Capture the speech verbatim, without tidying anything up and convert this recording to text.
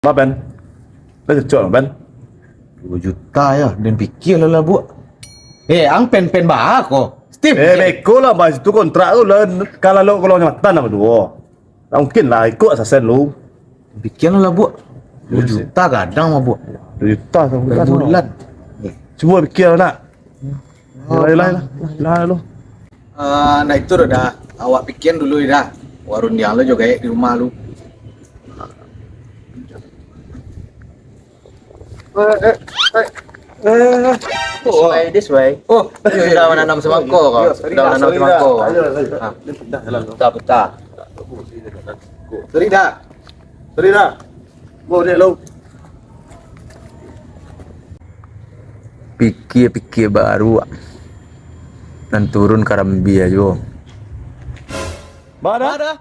Ba, Pen? Lah cocok, Pen? Duo juta yo, den pikia lo lah, Buak. Eh, ang pen-pen baa ko? Steve. Eh, beko lah, Bang. Itu kontrak tu lah. Kalau lo kalau nyamatan apa duo? Tak mungkin lah, ikut sasen lu. Pikia lo lah, Buak. Duo juta gadang mah, Buak. Duo juta sama Bulan. Cuba pikir nak. Yalah, yalah, yalah. Yalah, lo. Ah, nah itu dah. Awak pikian dulu dah. Warung dia lo juga di rumah lu. Eh, eh, eh. Eh, This way, this way. Oh, Sudah menanam semangko kau. Sudah menanam semangko. Ah. Betah, betah. Sorry dah. Sorry dah. Mau dek lo. Pikia-pikia baru, ah. Nan turun karambia juo. Mana?